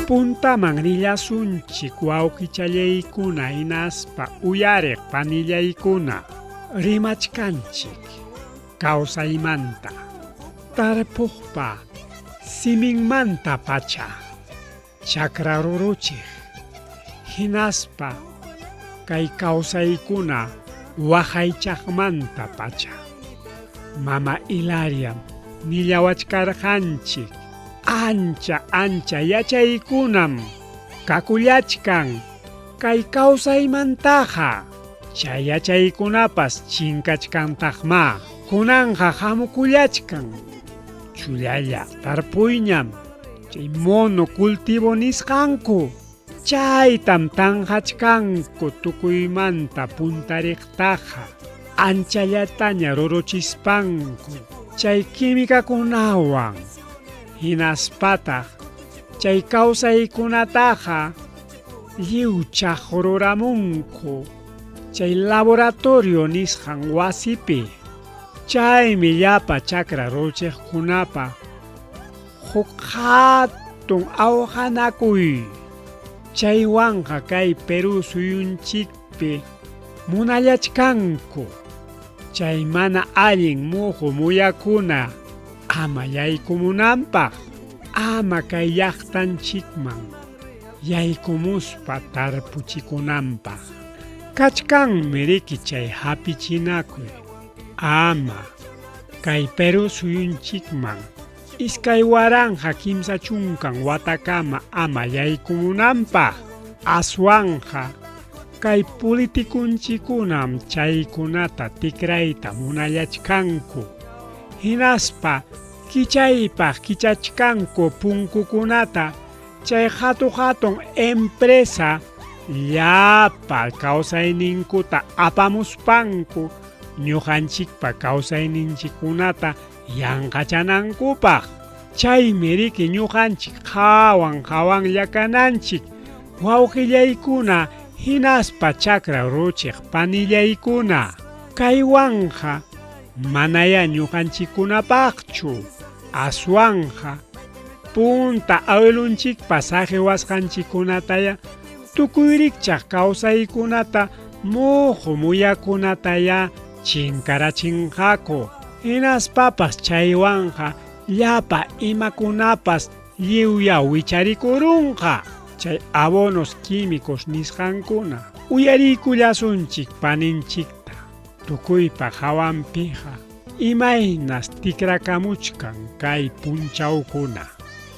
Puntaman rillasunchik wawqichallaykuna hinaspa uyariq panillaykuna rimachkanchik kawsaymanta tarpuqpa siminmanta pacha chakra ruruchiq hinaspa kay kawsaykuna waqaychaqmanta pacha mama Hilariam nillawachkarqanchik ancha ancha yachaykunam kakullachkan kay kawsaymantaqa chay yachaykunapas chinkachkantaqma kunanqa hamukullachkan chullalla tarpuyñam chay monocultivo nisqanku chaytam tanqachkanku tukuymanta puntariqtaqa anchallataña ruruchispanku chay químicakunawan hinaspataq chay kawsaykunataqa lliw chaqruramunku chay laboratorio nisqan wasipi chaymi llapa chakra ruruchiqkunapa huk hatun awqanakuy chaywanqa kay Perú suyunchikpi munallachkanku chay mana allin muhu muyakuna ama yaykumunanpaq ama kay llaqtanchikman yaykumuspa tarpuchikunanpaq kachkanmi riki chay hapichinakuy ama kay Perú suyunchikman 2030 watakama ama yaykumunanpaq aswanqa kay politikunchikunam chaykunata tikrayta munallachkanku hinaspa kichaypaq kichachkanku punkukunata chay hatu hatun empresa llapa kawsayninkuta apamuspanku ñuqanchikpa kawsayninchikkunata yanqachanankupaq chaymi riki ñuqanchik qhawan qhawanlla kananchik wawqillaykuna hinaspa chakra ruruchiq panillaykuna kaywanqa manaya ñuqanchikkunapaqchu aswanqa punta awilunchikpa saqiwasqanchikkunataya tukuy rikchaq kawsaykunata muhu muyakunataya chinkarachinqaku hinaspapas chaywanqa llapa imakunapas lliwya wicharikurunqa chay abonos químicos nisqankuna uyariykullasunchik paninchikta tukuypa hawanpiqa imaynas tikrakamuchkan kay punchawkuna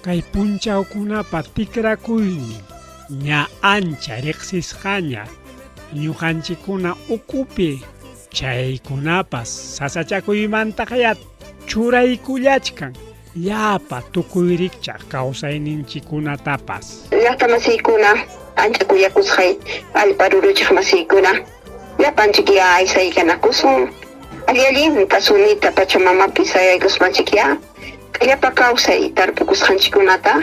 kay punchawkunapa tikrakuynin ña ancha riqsisqaña ñuqanchikkuna ukupi chaykunapas sasachakuymantaqya churaykullachkan llapa tukuy rikchaq kawsayninchikkunatapas. Llaqta masiykuna, ancha kuyakusqay allpa ruruchiq masiykuna, llapanchikyá aysaykanakusun, alli-allinta sunita Pachamamapi sayaykuspanchikyá llapa kawsay tarpukusqanchikkunata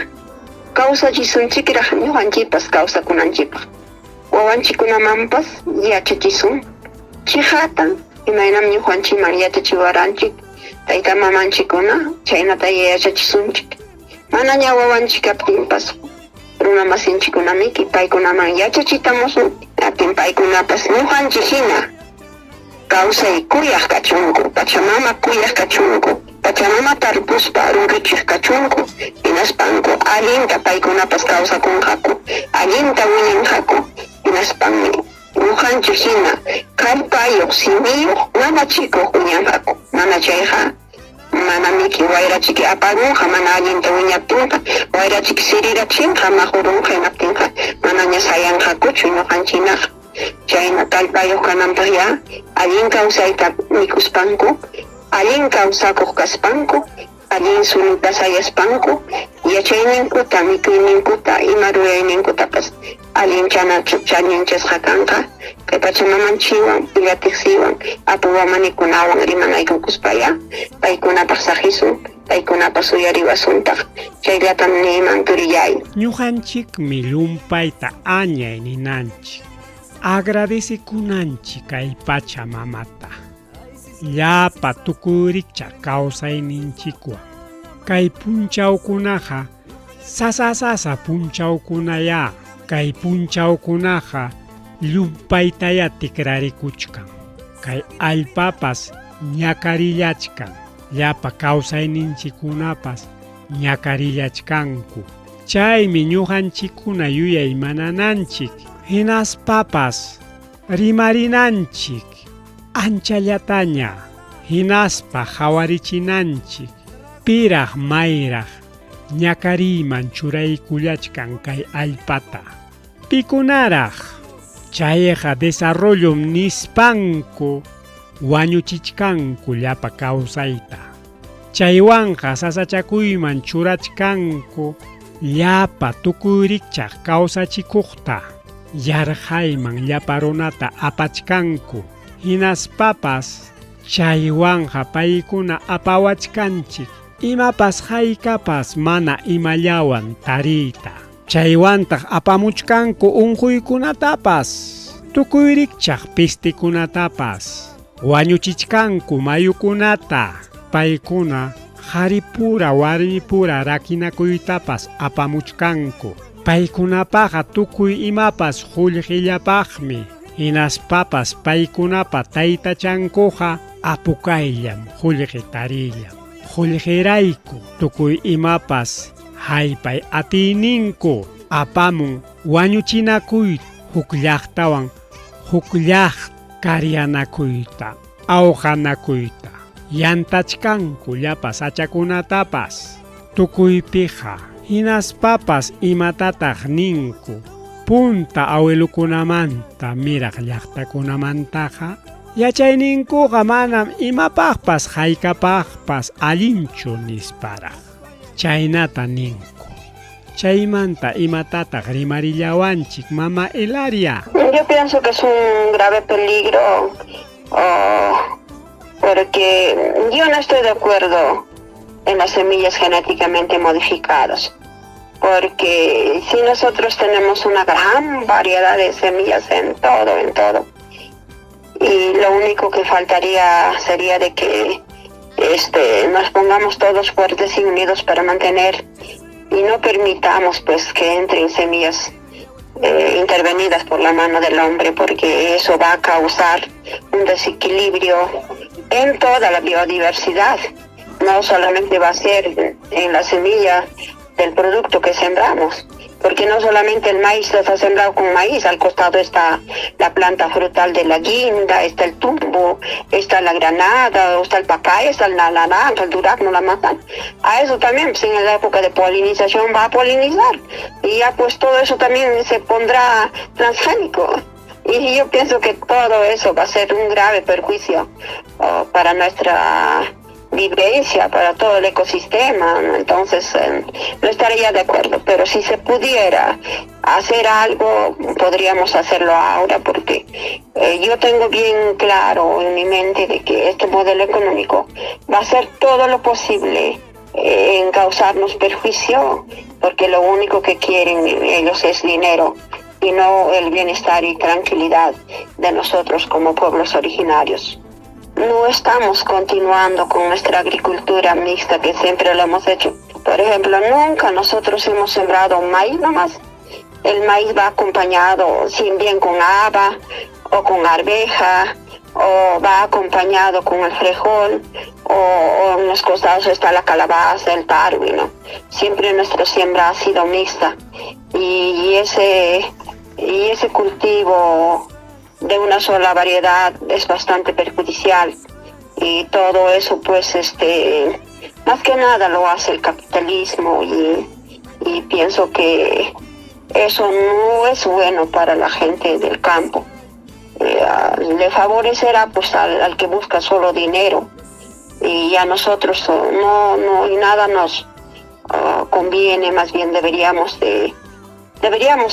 kawsachisunchikraq ñuqanchikpas kawsakunanchikpaq. Wawanchikkunamanpas yachachisun chiqatan imaynam ñuqanchikman yachachiwaranchik tayta mamanchikkuna chaynata yachachisunchik. Manaña wawanchik kaptinpas runa masinchikkunamiki paykunaman yachachitamusun, atin paykunapas ñuqanchik hina Kawsay kuyaq kachunku, Pachamama kuyaq kachunku, Pachamama tarpuspa ruruchiq kachunku, hinaspanku allinta paykunapas kawsakunqaku, allinta wiñanqaku, hinaspanmi ñuqanchik hina kallpayuq, simiyuq, nanachikuq wiñanqaku. Mana chayqa manamiki wayrachiki aparunqa, mana allinta wiñaptinqa, wayrachiki sirirachinqa, maqurunqa, hinaptinqa manaña sayanqakuchu ñuqanchiknaqa. Chayna kallpayuq kananpaqyá allin kawsayta mikuspanku, allin kawsakuq kaspanku, allin suluta sayaspanku, yachayninkuta, mikuyninkuta, ima rurayninkutapas allinchana chaninchasqa kanqa, kay Pachamamanchikwan, Illatiqsiwan, Apu Wamanikunawan rimanaykukuspayá paykunapaq saqisun, paykunapas uyariwasuntaq. Chayllatam niyman turillay. Ñuqanchikmi llumpayta añay ninanchik, agradecekunanchik kay Pacha Mamata, llapa tukuyrikcha kawsayninchikwan. Kay punchawkunaqa sasa sasa punchawkunayá, kay punchawkunaqa llumpaytayá tikrarikuchkan, kay allpapas ñakarillachkan, llapa kawsayninchikkunapas ñakarillachkanku. Chaymi ñuqanchikkuna yuyaymanananchik, hinaspapas rimarinanchik anchallataña, hinaspa qawarichinanchik piraq mayraq ñakariyman churaykullachkan kay allpata. Pikunaraq chayqa desarrollom nispanku wañuchichkanku llapa kawsayta. Chaywanqa sasachakuyman churachkanku llapa tukuy rikchaq kawsachikuqta, yarqayman llapa runata apachkanku, hinaspapas chaywanqa paykuna apawachkanchik imapas haykapas mana imallawan tariyta. Chaywantaq apamuchkanku unquykunatapas, tukuy rikchaq pistikunatapas, wañuchichkanku mayukunata, paykuna qharipura warmipura rakinakuytapas apamuchkanku. Paykunapaqa tukuy imapas qullqillapaqmi, hinaspapas paykunapa taytachankuqa apukayllam, qullqi tariyllam. Qullqirayku tukuy imapas haypay atiyninku apamun wañuchinakuyta, huk llaqtawan huk llaqta karyanakuyta, awqanakuyta, yantachkanku llapa sachakunatapas tukuypiqa, hinaspapas imatataq ninku punta awilukunamanta miraq llaqtakunamantaqa? Yachayninkuqa manam imapaqpas haykapaqpas allinchu nisparaq. Chaynata ninku. Chaymanta imatataq rimarillawanchik mama Hilaria? Yo pienso que es un grave peligro, oh, porque yo no estoy de acuerdo en las semillas genéticamente modificadas, porque si nosotros tenemos una gran variedad de semillas en todo, en todo, y lo único que faltaría sería de que nos pongamos todos fuertes y unidos para mantener y no permitamos pues que entren semillas intervenidas por la mano del hombre, porque eso va a causar un desequilibrio en toda la biodiversidad. No solamente va a ser en la semilla del producto que sembramos, porque no solamente el maíz está sembrado con maíz, al costado está la planta frutal de la guinda, está el tumbo, está la granada, está el pacay, está la naranja, el durazno, la manzana. A eso también, pues, en la época de polinización va a polinizar, y ya pues todo eso también se pondrá transgénico. Y yo pienso que todo eso va a ser un grave perjuicio, oh, para nuestra vivencia, para todo el ecosistema, ¿no? Entonces, no estaría de acuerdo, pero si se pudiera hacer algo, podríamos hacerlo ahora, porque yo tengo bien claro en mi mente de que este modelo económico va a hacer todo lo posible en causarnos perjuicio, porque lo único que quieren ellos es dinero y no el bienestar y tranquilidad de nosotros como pueblos originarios. No estamos continuando con nuestra agricultura mixta que siempre lo hemos hecho. Por ejemplo, nunca nosotros hemos sembrado maíz nomás. El maíz va acompañado, si bien con haba o con arveja o va acompañado con el frijol, o en los costados está la calabaza, el tarwi, ¿no? Siempre nuestra siembra ha sido mixta y ese cultivo de una sola variedad es bastante perjudicial, y todo eso pues más que nada lo hace el capitalismo, y pienso que eso no es bueno para la gente del campo. Le favorecerá pues al que busca solo dinero, y a nosotros no y nada nos conviene. Más bien deberíamos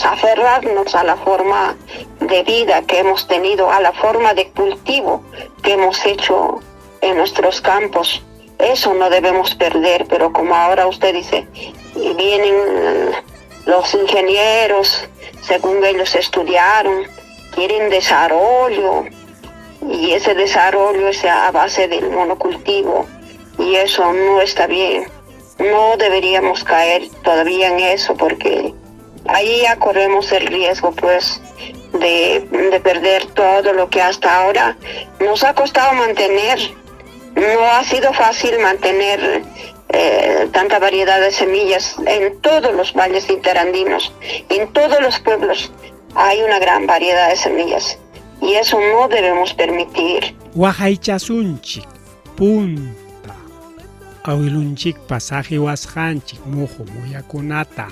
aferrarnos a la forma de vida que hemos tenido, a la forma de cultivo que hemos hecho en nuestros campos. Eso no debemos perder, pero como ahora usted dice, vienen los ingenieros, según ellos estudiaron, quieren desarrollo, y ese desarrollo es a base del monocultivo, y eso no está bien. No deberíamos caer todavía en eso, porque ahí ya corremos el riesgo pues de perder todo lo que hasta ahora nos ha costado mantener. No ha sido fácil mantener tanta variedad de semillas en todos los valles interandinos, en todos los pueblos hay una gran variedad de semillas, y eso no debemos permitir. Waqaychasunchik punta awilunchikpa saqiwasqanchik muhu muyakunata,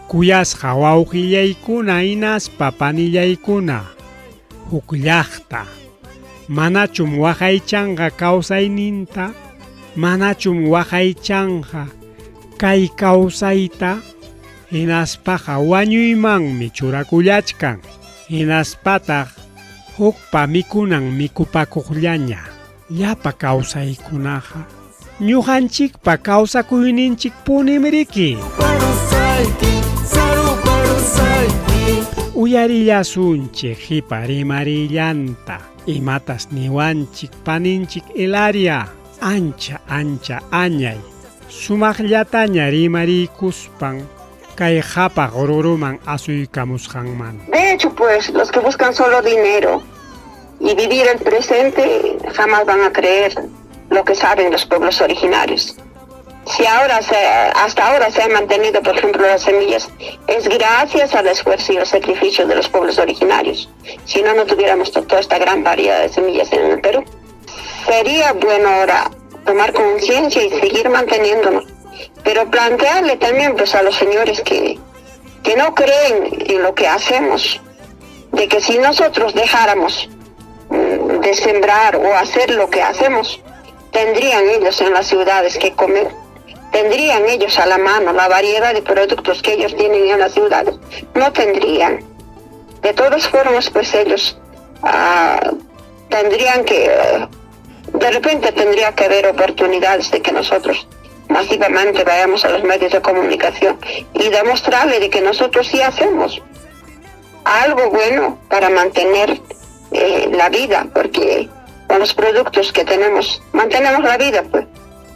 kuyasqa wawqillaykuna hinaspa panillaykuna, huk llaqta manachum waqaychanqa kawsayninta, manachum waqaychanqa kay kawsayta, hinaspaqa wañuymanmi churakullachkan, hinaspataq hukpa mikunan mikupakuqllaña. Llapa kawsaykunaqa ñuqanchikpa kawsakuyninchikpunim riki. Uyarillasunchik qipa rimarillanta, imatas niwanchik paninchik Hilaria, ancha ancha añay sumaqllataña rimariykuspan kay qhapaq ruruman asuykamusqanman. De hecho, pues, los que buscan solo dinero y vivir el presente jamás van a creer lo que saben los pueblos originarios. Si hasta ahora se han mantenido, por ejemplo, las semillas, es gracias al esfuerzo y al sacrificio de los pueblos originarios. Si no, no tuviéramos toda esta gran variedad de semillas en el Perú. Sería bueno ahora tomar conciencia y seguir manteniéndonos, pero plantearle también pues a los señores que no creen en lo que hacemos, de que si nosotros dejáramos de sembrar o hacer lo que hacemos, tendrían ellos en las ciudades que comer, tendrían ellos a la mano la variedad de productos que ellos tienen en las ciudades, no tendrían. De todas formas, pues ellos tendrían que, de repente tendría que haber oportunidades de que nosotros masivamente vayamos a los medios de comunicación y demostrarle de que nosotros sí hacemos algo bueno para mantener la vida, porque con los productos que tenemos mantenemos la vida, pues.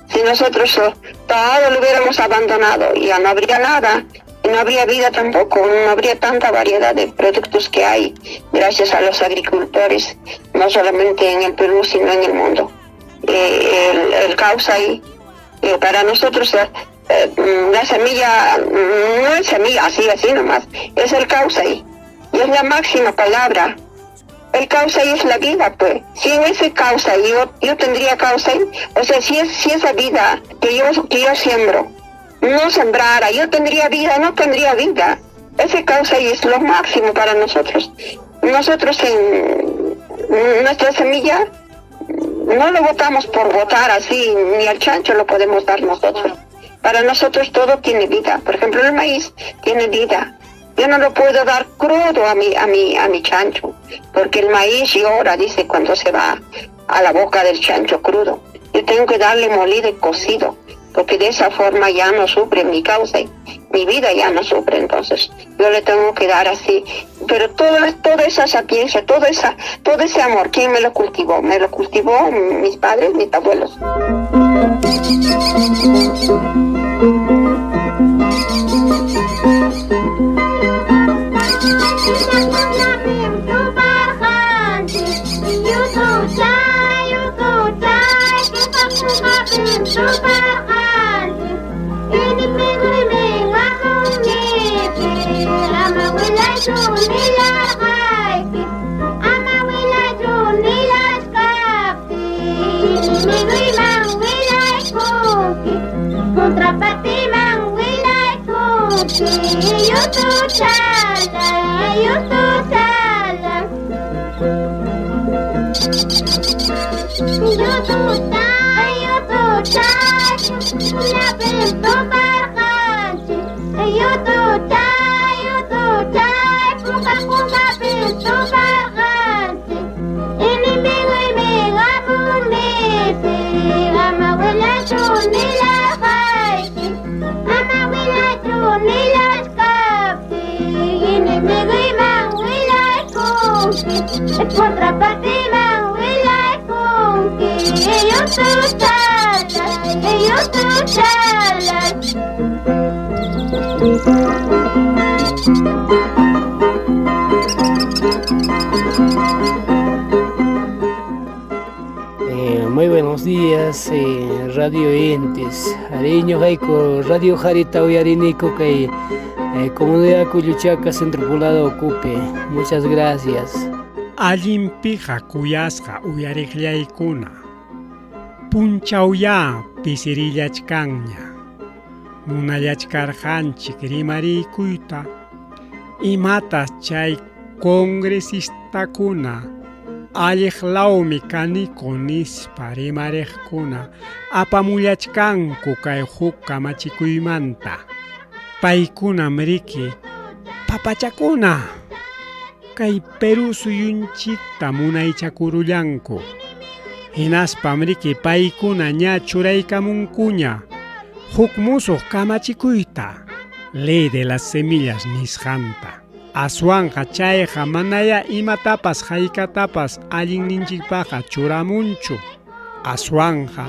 Si nosotros todo lo hubiéramos abandonado, ya no habría nada, y no habría vida tampoco, no habría tanta variedad de productos que hay gracias a los agricultores, no solamente en el Perú, sino en el mundo. El kawsay, para nosotros la semilla no es semilla así nomás, es el kawsay, y es la máxima palabra. El kawsay es la vida, pues. Si en ese kawsay yo tendría kawsay, o sea, si esa vida que yo siembro no sembrara, yo tendría vida, no tendría vida. Ese kawsay es lo máximo para nosotros. Nosotros en nuestra semilla no lo botamos por botar así, ni al chancho lo podemos dar nosotros. Para nosotros todo tiene vida. Por ejemplo, el maíz tiene vida. Yo no lo puedo dar crudo a mi chancho, porque el maíz llora, dice, cuando se va a la boca del chancho crudo. Yo tengo que darle molido y cocido, porque de esa forma ya no sufre mi causa, mi vida ya no sufre. Entonces yo le tengo que dar así. Pero toda esa sapiencia, todo ese amor, ¿quién me lo cultivó? Me lo cultivó mis padres, mis abuelos. nilarqayki, ama willachu nilachkaptiy, enemiguyman willaykunki, contrapartiman willaykunki, yutuchala, yutuchala. Yututa, yutucha, kunapim tuparqanchik, yutucha, yutucha, kunka kunkapim tuparqanchik, enemiguymi hamunnipi, ama willachu nilarqayki, ama willachu nilachkaptiy, enemiguyman willaykunki, contrapartiman willaykunki, yutuchala, yutuchala. Muy buenos días, Radio Entes. Ariño Jaico, Radio Jarita Uyarinico, que Comunidad Cuyuchaca, Centro Poblado Ocupe. Muchas gracias. Allinpiqa kuyasqa uyariqllaykuna. Punchawya pisirillachkanña. Munallachkarqanchik rimariykuyta. Imatas chay congresistakuna alliqlawmi kaniku nispa rimariqkuna apamullachkanku kay huk kamachikuymanta. Paykunam riki papachakuna kay Perú suyunchikta munaychakurullanku. Hinaspam riki paykuna ña churaykamunkuña huk musuq kamachikuyta Ley de las Semillas nisqanta. Aswanqa chayqa manaya imatapas haykatapas allinninchikpaqqa churamunchu. Aswanqa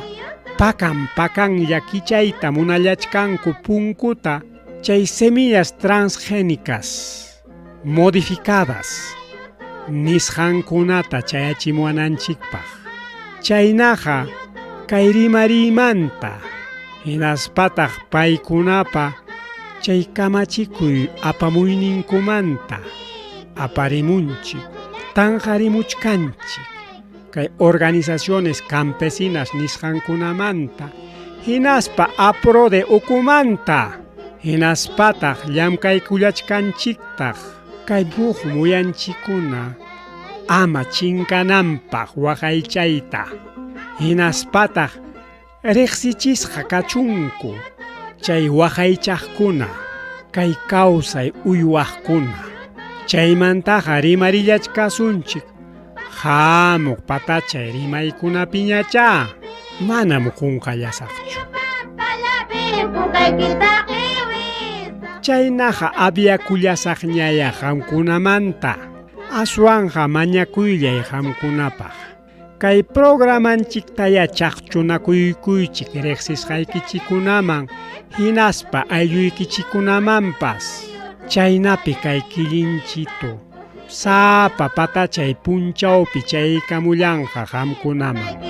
pakan pakanlla kichayta munallachkanku punkuta chay semillas transgénicas modificadas nisqankunata chayachimuwananchikpaq. Chaynaqa kay rimariymanta hinaspataq paykunapa chay kamachikuy apamuyninkumanta aparimunchik, tanqarimuchkanchik kay organizaciones campesinas nisqankunamanta hinaspa APRODE ukumanta hinaspataq llamkaykullachkanchiktaq kay huk muyanchikkuna ama chinkananpaq waqaychayta hinaspataq riqsichisqa kachunku chay waqaychaqkuna kay kawsay uywaqkuna. Chaymantaqa rimarillachkasunchik hamuq patachay rimaykunapiñachá manam qunqallasaqchu. Chaynaqa aviakullasaqñaya qamkunamanta, aswanqa mañakuyllay qamkunapaq. Kay programanchiktaya chaqchunakuykuychik riqsisqaykichikkunaman hinaspa aylluykichikkunamanpas. Chaynapi kay killinchito sapa patachay punchawpi chaykamullanqa qamkunaman.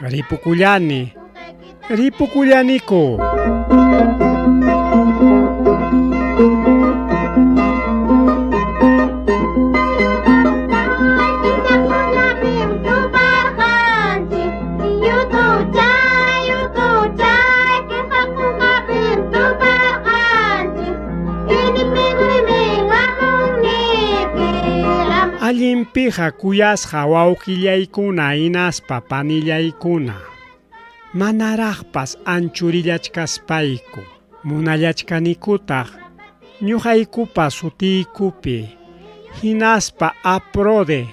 Ripukullani, ripukullaniku. Allinpiqa kuyasqa wawqillaykuna hinaspa panillaykuna. Manaraqpas anchurillachkaspayku, munallachkanikutaq ñuqaykupa sutiykupi hinaspa APRODE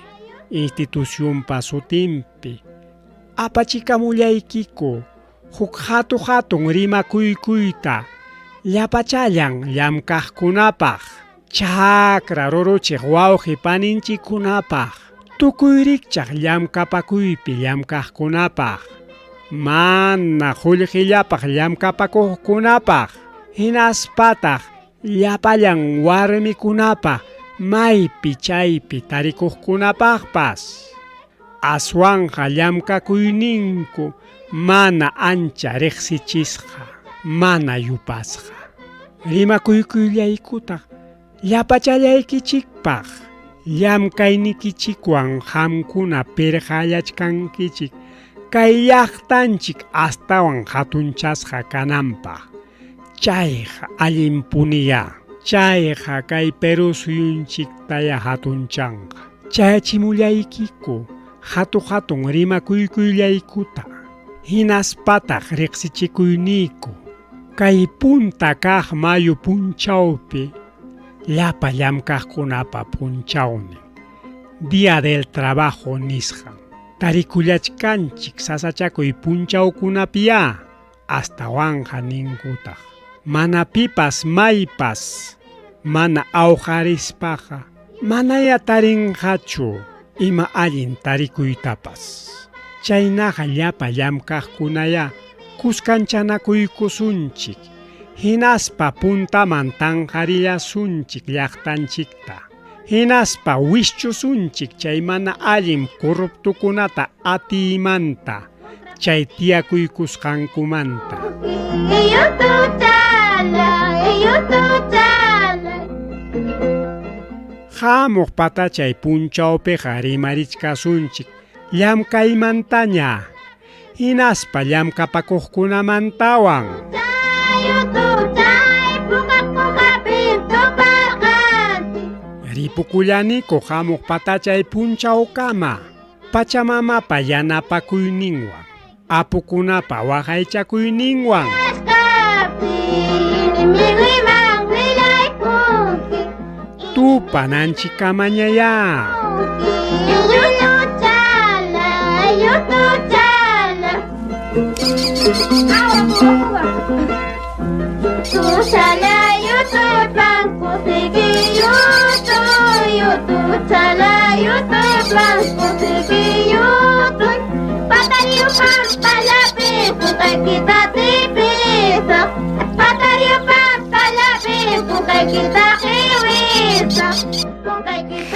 institucionpa sutinpi apachikamullaykiku huk hatu hatun rimakuykuyta llapachallan llamkaqkunapaq, chakra ruruchiq wawqi paninchikkunapaq, tukuy rikchaq llamkapakuypi llamkaqkunapaq, mana qullqillapaq llamkapakuqkunapaq, hinaspataq llapallan warmikunapa maypi chaypi tarikuqkunapaqpas. Aswanqa llamkakuyninku mana ancha riqsichisqa, mana yupasqa. Rimakuykullaykutaq llapachallaykichikpaq llamkaynikichikwan qamkuna pirqallachkankichik kay llaqtanchik astawan hatunchasqa kananpaq. Chayqa allinpuniyá. Chayqa kay Perú suyunchiktaya hatunchanqa. Chayachimullaykiku hatu-hatun rimakuykullaykuta. Hinaspataq riqsichikuyniyku kay punta kaq mayu punchawpi llapa llamkaqkunapa punchawnin, Día del Trabajo nisqan. Tarikullachkanchik sasachakuy punchawkunapiyá astawanqa ninkutaq. Mana pipas maypas mana awqarispaqa manaya tarinqachu ima allin tarikuytapas. Chaynaqa llapa llamkaqkunayá kuskanchanakuykusunchik hinaspa puntaman tanqarillasunchik llaqtanchikta. Hinaspa wischusunchik chay mana allin corruptokunata atiymanta, chay tiyakuykusqankumanta. Hamuq patachay punchawpiqa rimarichkasunchik llamkaymantaña, hinaspa llamkapakuqkunamantawan. Ripukullaniku hamuq patachay punchawkama, Pachamamapa yanapakuyninwan, apukunapa waqaychakuyninwan. Tupananchikkamañayá.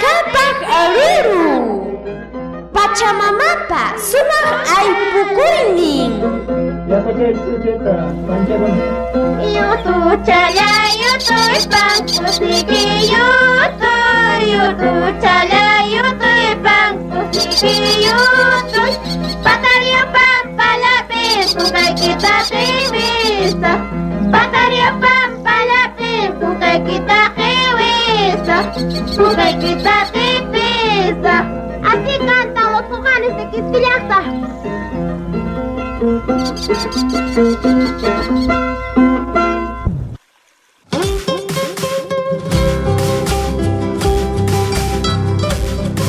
Qhapaq aruru Pachamamapa sumaq aypukuynin. Así cantan los juganes de Quisquillacta.